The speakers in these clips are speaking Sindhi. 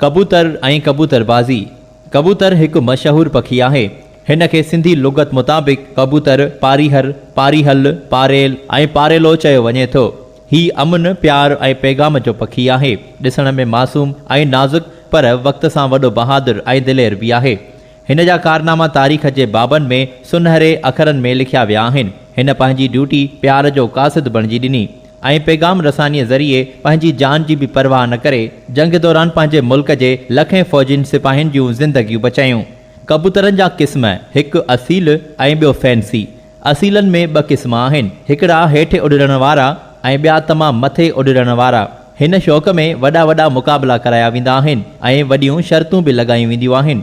ڪبوتر ۽ ڪبوتر بازي، ڪبوتر هڪ مشهور پکي آهي. هن کي سنڌي لغت مطابق ڪبوتر، پاريهر، پاريهل، پاريل ۽ پاريلو چيو وڃي ٿو. هي امن، پيار ۽ پيغام جو پکي آهي. ڏسڻ ۾ معصوم ۽ نازڪ پر وقت سان وڏو بهادر ۽ دلير به آهي. هن جا ڪارناما تاريخ جي بابن ۾ سنهري اکرن ۾ لکيا ويا آهن. هن پنهنجي ڊيوٽي پيار جو قاصد بڻجي ڏني. ۽ پيغام رسانيء ذريعي پنهنجي جان جي به پرواهه نه ڪري جنگ دوران پنهنجي ملڪ جي لکين فوجين سپاهين جون زندگيون بچايون. ڪبوترن جا قسم، هڪ اصيل ۽ ٻيو فينسي. اصيلن ۾ ٻه قسم آهن، هڪڙا هيٺ اڏرڻ وارا ۽ ٻيا تمام مٿي اڏرڻ وارا. هن شوق ۾ وڏا وڏا مقابلا ڪرايا ويندا آهن ۽ وڏيون شرطون به لڳايون وينديون آهن.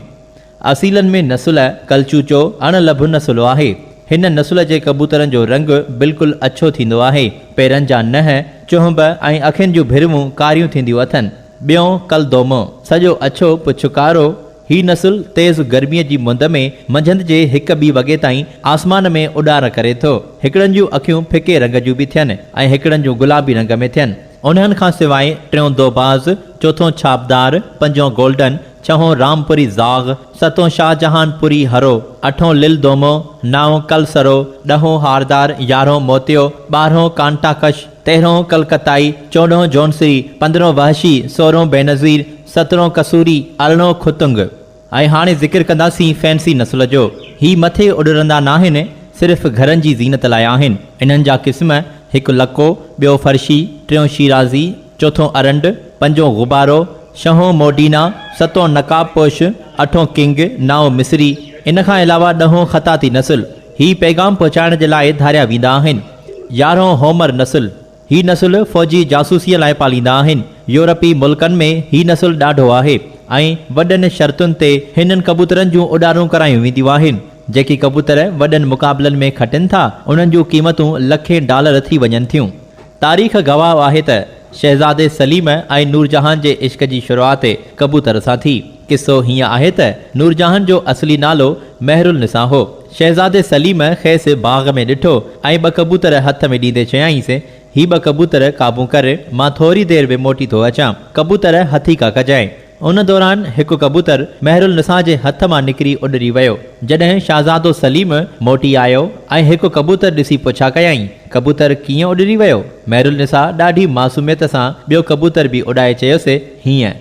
اصيلن ۾ نسل ڪلچوچو اڻ لڀ نسل آهي. هن نسل جي ڪبوترن جو رنگ بلڪل اڇو ٿيندو آهي. پيرن جا ننهن، چهنب ۽ اکين جون ڀروون ڪاريون ٿينديون اٿن. ٻيون ڪلدومو، سڄو اڇو پڇ ڪارو، هي نسل تيز گرميء جي مند ۾ منجهند جي هڪ ٻي وڳي تائين آسمان ۾ اڏار ڪري ٿو. هڪڙن جون اکيون ڦڪي رنگ جون به ٿين ۽ هڪڙن جون گلابي رنگ ۾ ٿين. انهن کان سواء ٽيون دوباز، چوٿون ڇاپدار، پنجون گولڊن، ڇهون رامپوري زاغ، ستون شاهجهان پوري هرو، اٺون لل دومو، نائون ڪلسرو، ڏهون هاردار، يارهون موتيو، ٻارهون ڪانٽاڪش، تيرهون ڪلڪتائي، چوڏهون جونسري، پندرهون وحشي، سورهون بينظير، سترهون قصوري، ارڙهون ختنگ. ۽ هاڻي ذڪر ڪنداسين فينسي نسل جو. هي مٿي اڏرندا ناهن، صرف گهرن جي زينت لاء آهن. انهن جا قسم، هڪ لڪو، ٻيو فرشي، ٽيون شيرازي، چوٿون ارنڊ، پنجون غبارو، ڇهون موڊينا، ستون نقاب پوش، اٺون ڪنگ، نائون مصري. ان کان علاوه ڏهون خطاطي نسل. هي پيغام پهچائڻ جي لاء ڌاريا ويندا آهن. يارهون هومر نسل. هي نسل فوجي جاسوسيء لاء پاليندا آهن. يورپي ملڪن ۾ هي نسل ڏاڍو آهي ۽ وڏن شرطن تي هنن ڪبوترن جون اڏارون ڪرايون وينديون آهن. جيڪي ڪبوتر وڏن مقابلن ۾ کٽن ٿا، انهن جون قيمتون لکين ڊالر ٿي وڃن ٿيون. تاريخ گواهه آهي ته شهزادي سليم ۽ نورجهان جي عشق جي شروعات ڪبوتر سان ٿي. قصو هيئن آهي ته نورجهان جو اصلي نالو مهرالنساء هو. شهزادي سليم کيس باغ ۾ ڏٺو ۽ ٻه ڪبوتر هٿ ۾ ڏيندي چيائينس، هي ٻه ڪبوتر قابو ڪر، مان ٿوري دير ۾ موٽي ٿو اچان. ڪبوتر هٿيڪا ڪجانء. ان دوران هڪ ڪبوتر مهرالنساء جي هٿ مان نڪري اڏري ويو. جڏهن شهزادو سليم موٽي آيو ۽ هڪ ڪبوتر ڏسي پڇا ڪيائين، ڪبوتر ڪيئن اڏري ويو؟ مهرالنساء ڏاڍي معصوميت سان ٻيو ڪبوتر به اڏائي چيس، هيئن.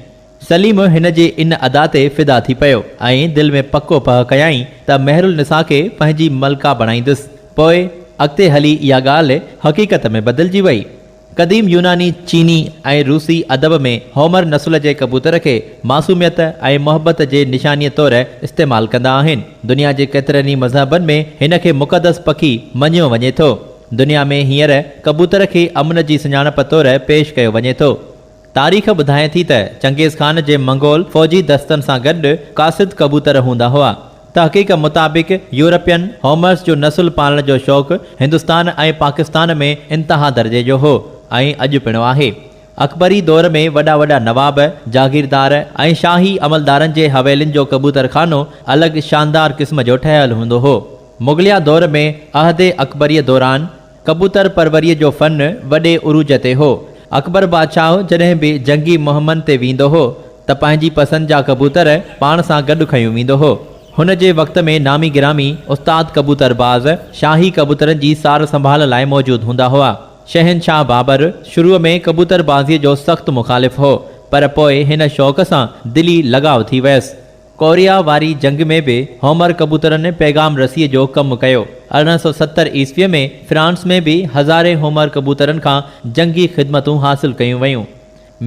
سليم هن جي ان ادا تي فدا ٿي پيو ۽ دل ۾ پڪو پهه ڪيائين ته مهرالنساء کي پنهنجي ملڪه بڻائيندس. پوء اڳتي هلي اها ڳالهه حقيقت ۾ بدلجي وئي. قديم يوناني، چيني ۽ روسي ادب ۾ هومر نسل جي ڪبوتر کي معصوميت ۽ محبت جي نشانيء طور استعمال ڪندا آهن. دنيا جي ڪيترن ئي مذهبن ۾ هن کي مقدس پکي مڃيو وڃي ٿو. دنيا ۾ هينئر ڪبوتر کي امن جي سڃاڻپ طور پيش ڪيو وڃي ٿو. تاريخ ٻڌائي ٿي ته چنگيز خان جي منگول فوجي دستن سان گڏ قاصد ڪبوتر هوندا هئا. تحقيق مطابق يورپين هومرز جو نسل پالڻ جو شوق هندستان ۽ پاڪستان ۾ انتها درجي جو هو ۽ اڄ پڻ آهي. اڪبري دور ۾ وڏا وڏا نواب، جاگيردار ۽ شاهي عملدارن جي حويلين جو ڪبوتر خانو الڳ شاندار قسم جو ٺهيل هوندو هو. مغليه دور ۾ عهد اڪبريء دوران ڪبوتر پروريء جو فن وڏي عروج تي هو. اڪبر بادشاهه جڏهن به جنگي مهمن تي ويندو هو ته پنهنجي پسند جا ڪبوتر پاڻ سان گڏ کنيون ويندو هو. هن جي وقت ۾ نامي گرامي استاد ڪبوتر باز شاهي ڪبوترن جي سار سنڀال لاء موجود هوندا هئا. شهنشاهه بابر شروع ۾ ڪبوتر بازيء جو سخت مخالف هو، پر پوء هن شوق سان دلي لڳاء ٿي ويس. ڪوريا واري جنگ ۾ به هومر ڪبوترن پيغام رسيء جو ڪم ڪيو. 1870 عيسويء ۾ فرانس ۾ به هزارين هومر ڪبوترن کان جنگي خدمتون حاصل ڪيون ويون.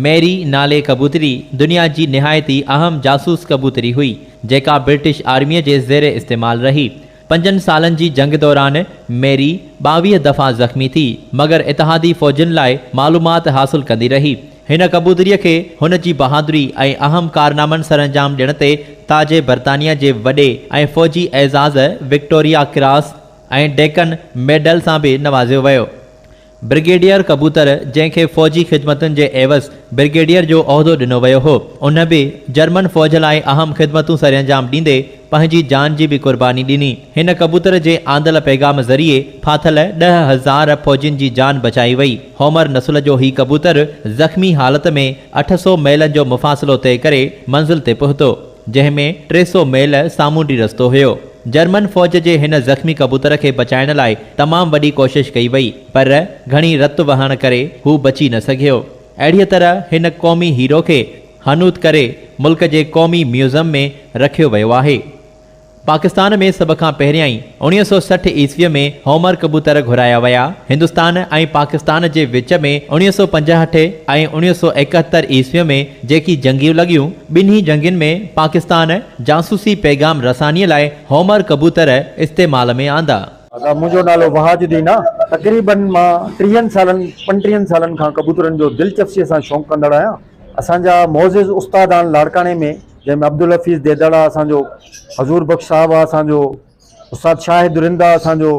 ميري نالي ڪبوتري دنيا جي نهايت ئي اهم جاسوس ڪبوتري هئي، جيڪا برٽش آرميء جي زير استعمال رهي. پنجن سالن جي جنگ دوران ميري 22 دفعا زخمي ٿي، مگر اتحادي فوجين لاء معلومات حاصل ڪندي رهي. هن ڪبوتريء کي هن جي بهادري ۽ اهم ڪارنامن سرانجام ڏيڻ تي تاج برطانيه جي وڏي ۽ فوجي اعزاز وڪٽوريا ڪراس ۽ ڊيڪن ميڊل سان به نوازيو ويو. برگيڊيئر ڪبوتر جنهن کي فوجي خدمتن جي عيوض برگيڊيئر جو عهدو ڏنو ويو هو، ان به جرمن فوج لاء اهم خدمتون سرانجام ڏيندي پنهنجي جان جي به قرباني ڏني. هن ڪبوتر جي آندل پيغام ذريعي ڦاٿل 10,000 فوجين جي جان بچائي وئي. هومر نسل جو هي ڪبوتر زخمي حالت ۾ 800 ميلن جو مفاصلو طئي ڪري منزل تي پهتو. جنهن ۾ 300 ميل سامونڊي رستو هيو. جرمن فوج جي هن زخمي ڪبوتر کي بچائڻ لاء تمام وڏي ڪوشش ڪئي وئي، پر گهڻي رت وهڻ ڪري هو بچي نه سگهيو. اهڙيء طرح هن قومي هيرو کي حنوط ڪري ملڪ جي قومي ميوزم ۾ رکيو ويو آهي. پاڪستان ۾ سڀ کان پهريائين 1960 عيسويء ۾ هومر ڪبوتر گهرايا ويا. هندستان ۽ پاڪستان جي وچ ۾ 1965 ۽ 1971 عيسويء ۾ جيڪي جنگيون لڳيون، ٻنهي جنگين ۾ پاڪستان جاسوسي پيغام رسانيء لاء هومر ڪبوتر استعمال ۾ آندا. ادا منهنجو نالو وهاج الدين آ تقريبن مان ٽيهن سالن پنٽيهن سالن کان ڪبوترن جو دلچسپي سان شوق ڪندڙ آهيان اسان جا معزز استاد آهن لاڙڪاڻي ۾ جنهن ۾ عبدالحفيظ ديدڙ آ اسان جو حضور بخش صاحب آ اسان جو استاد شاهد رند آ اسان جو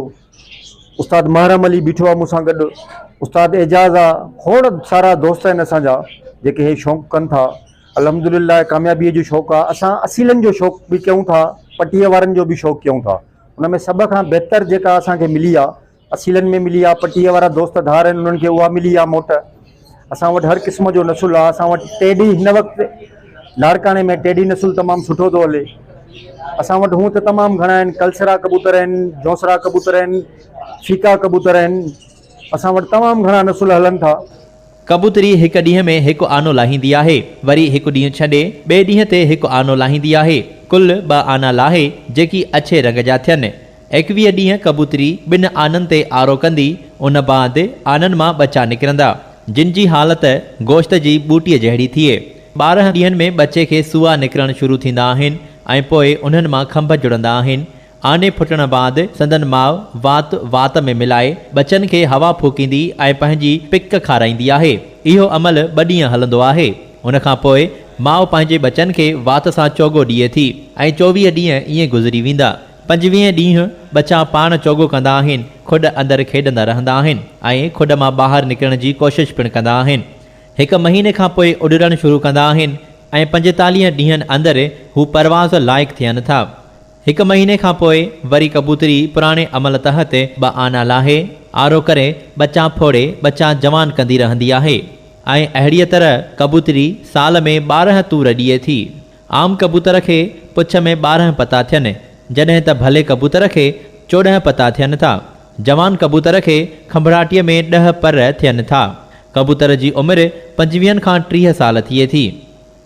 استاد محرم علي بيٺو آ مون سان گڏ استاد اعجاز آ کوڙ سارا دوست آهن اسان جا جيڪي هي شوق ڪن ٿا الحمدلله ڪاميابي جو شوق آ اسان اصيلن جو شوق به ڪيون ٿا پٽيء وارن جو به شوق ڪيون ٿا ان ۾ سڀ کان بهتر جيڪا اسان کي ملي آ اصيلن ۾ ملي آ، پٽيء وارا دوست ڌار آهن انهن کي اها ملي آ موٽ. اسان وٽ هر قسم جو نسل آ، اسان وٽ ٽيڊي هن وقت لاڙڪاڻي ۾ ٽيڊي نسل تمام سٺو ٿو هلي. اسان وٽ هونء ته تمام گهڻا آهن، ڪلسرا ڪبوتر آهن، جونسرا ڪبوتر آهن، ڦيڪا ڪبوتر آهن، اسان وٽ تمام گهڻا نسل هلن ٿا. ڪبوتري هڪ ڏينهن ۾ هڪ آنو لاهيندي آهي، وري هڪ ڏينهن ڇڏي ٻئي ڏينهن تي هڪ آنو لاهيندي آهي، ڪل ٻه آنا لاهي جيڪي اڇي رنگ جا ٿين. 21 ڏينهن ڪبوتري ٻن آنن تي آرو ڪندي، ان بعد آنن مان ٻچا نڪرندا، جن جي حالت گوشت جي ٻوٽيء جهڙي ٿئي. 12 ڏينهن ۾ ٻچي کي سوئا نڪرڻ شروع ٿيندا آهن ۽ پوء انهن مان کنڀ جڙندا آهن. آني ڦٽڻ بعد سندن ماء وات وات ۾ ملائي ٻچن کي هوا ڦوڪيندي ۽ پنهنجي پڪ کارائيندي آهي. اهو عمل ٻه ڏينهن هلندو آهي. ان کان پوء ماء پنهنجي ٻچن کي وات سان چوڳو ڏئي ٿي ۽ 24 ڏينهن ائين گذري ويندا. پنجويهين ڏينهن ٻچا پاڻ چوڳو ڪندا آهن، کڏ اندر کيڏندا رهندا آهن ۽ کڏ مان ٻاهر نڪرڻ جي ڪوشش پڻ ڪندا آهن. هڪ مهيني کان پوء اڏرڻ شروع ڪندا آهن ۽ 45 ڏينهن اندر هو پرواز لائق ٿين ٿا. هڪ مهيني کان پوء وري ڪبوتري پراڻي عمل تحت ٻه آنا لاهي، آرو ڪري، ٻچا ڦوڙي، ٻچا جوان ڪندي رهندي آهي ۽ اهڙيء طرح ڪبوتري سال ۾ 12 تور ڏئي ٿي. عام ڪبوتر کي پڇ ۾ 12 پتا ٿين، جڏهن ته ڀلي ڪبوتر کي 14 پتا ٿين ٿا. جوان ڪبوتر کي کنڀڙاٽيء ۾ ڏهه پر ٿين ٿا. ڪبوتر جي عمر پنجويهن کان 30 سال ٿئي ٿي.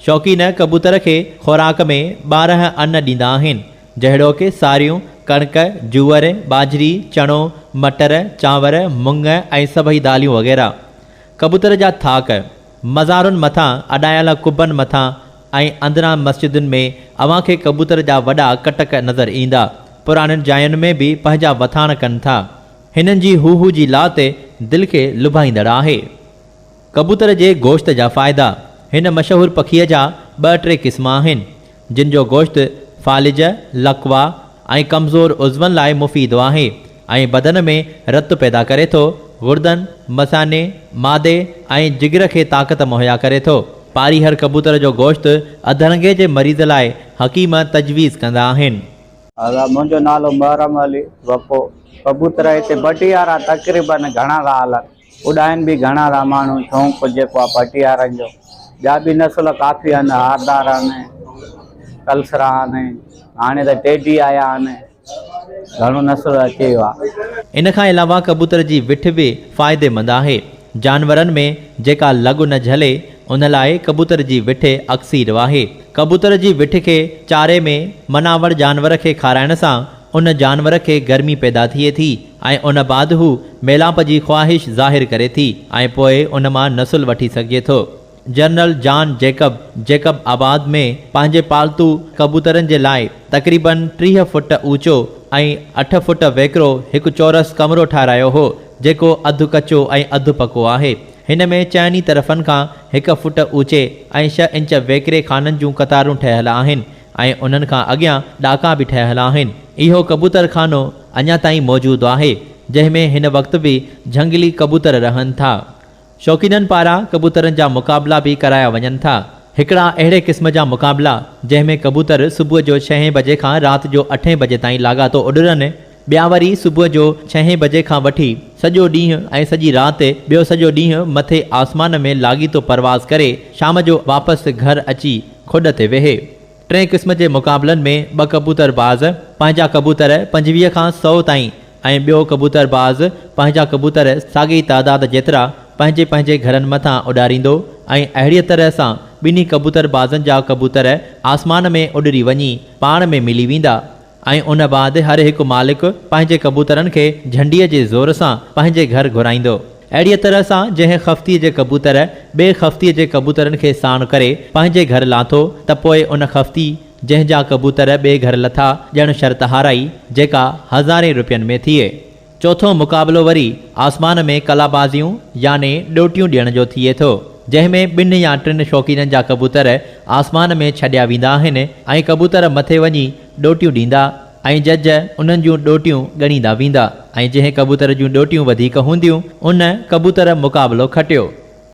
شوقين ڪبوتر کي خوراڪ ۾ 12 ان ڏيندا آهن، جهڙوڪ ساريون، ڪڻڪ، جوئر، ٻاجهري، چڻو، مٽر، چانور، مڱ ۽ سڀئي داليون وغيره. ڪبوتر جا ٿاڪ، مزارن مٿان اڏايل قبن مٿان ۽ اندران مسجدن ۾ اوهان کي ڪبوتر جا وڏا ڪٽڪ نظر ايندا. پراڻين جاين ۾ به پنهنجا وٿاڻ ڪن ٿا. هنن جي هو هو جي لات دل کي لڀائيندڙ آهي. ڪبوتر جي گوشت جا فائدا، هن مشهور پکيء جا ٻه ٽي قسم آهن. جن جو گوشت فالج، لقوا ۽ ڪمزور عضون لاء مفيد آهي ۽ بدن ۾ رت پيدا ڪري ٿو، گردن، مثاني، معدي ۽ جگر کي طاقت مهيا ڪري ٿو. پاريهر ڪبوتر جو گوشت اڌرنگي جي مريض لاء حڪيم تجويز ڪندا آهن. ادا منهنجو نالو محرم علي وپو. ڪبوتر هتي بٽيارا تقريبن گهڻا ٿا هلن. اڏائن به گهڻا ٿا ماڻهو شونق جيڪو آ پٽيارن جو. ٻيا به نسل ڪافي آهن هاردار آهن ڪلسرا آهن هاڻي ته ٽيڊي آيا آهن گهڻو نسل اچي ويو آ. ان کان علاوه ڪبوتر جي وٺ به فائديمند آهي. جانورن ۾ جيڪا لڳ نه جهلي ان لاء ڪبوتر جي وٺ اڪسير آهي. ڪبوتر جي وٺ کي چاري ۾ مناوڙ جانور کي کارائڻ سان ان جانور کي گرمي پيدا ٿئي ٿي ۽ ان بعد هو ميلاپ جي خواهش ظاهر ڪري ٿي ۽ پوء ان مان نسل وٺي سگهجي ٿو. جنرل جان جيڪب جيڪب آباد ۾ پنهنجي پالتو ڪبوترن جي لاء تقريباً 30 فوٽ اوچو ۽ اٺ فوٽ ويڪرو هڪ چورس ڪمرو ٺاهرايو هو، جيڪو اڌ ڪچو ۽ اڌ پڪو آهي. هن ۾ چئني طرفن کان هڪ فوٽ اوچي ۽ ڇهه انچ ويڪري خانن جون قطارون ٺهيل آهن. ۽ انهن کان اڳيان ڏاڪا به ٺهيل آهن. اهو ڪبوتر خانو اڃا تائين موجود آهي. جنهن ۾ هن وقت به جهنگلي ڪبوتر رهن ٿا. شوقينن پاران ڪبوترن جا مقابلا به ڪرايا وڃن ٿا. هڪڙا اهڙي قسم جا مقابلا جنهن ۾ ڪبوتر صبح جو ڇهين بجي کان رات جو اٺين بجي تائين لاڳاتو اڏرن، ٻيا وري صبح جو ڇهين بجي کان وٺي سڄو ڏينهن ۽ سڄي رات ٻيو سڄو ڏينهن مٿي آسمان ۾ لاڳيتو پرواز ڪري شام جو واپس گهر اچي کڏ تي ويهي. ٽئين قسم جي مقابلن ۾ ٻه ڪبوتر باز پنهنجا ڪبوتر 25 کان سئو تائين ۽ ٻيو ڪبوتر باز پنهنجا ڪبوتر ساڳئي تعداد جيترا پنهنجي پنهنجي گهرن مٿان اڏاريندو ۽ اهڙيء طرح سان ٻنهي ڪبوتر بازن جا ڪبوتر آسمان ۾ اڏري وڃي پاڻ ۾ ملي ويندا ۽ ان بعد هر هڪ مالڪ پنهنجي ڪبوترن کي جهنڊيء جي زور سان پنهنجي گهر گهرائيندو. اهڙيء طرح سان جنهن خفتيء جي ڪبوتر ٻئي خفتيء جي ڪبوترن کي ساڻ ڪري پنهنجي گهر لاٿو ته پوء ان خفتي جنهن جا ڪبوتر ٻئي گهر لٿا ڄڻ شرط هارائي جيڪا هزارين روپين ۾ ٿئي. چوٿون مقابلو وري آسمان ۾ قلابازيون يعني ڏوٽيون ڏيڻ جو ٿئي ٿو، جنهن ۾ ٻن يا ٽن شوقينن جا ڪبوتر آسمان ۾ ڇڏيا ويندا آهن ۽ ڪبوتر مٿي وڃي ڏوٽيون ڏيندا ۽ جج انهن جون ڏوٽيون ڳڻيندا ويندا ۽ جنهن ڪبوتر جون ڏوٽيون وڌيڪ هونديون ان ڪبوتر مقابلو کٽيو.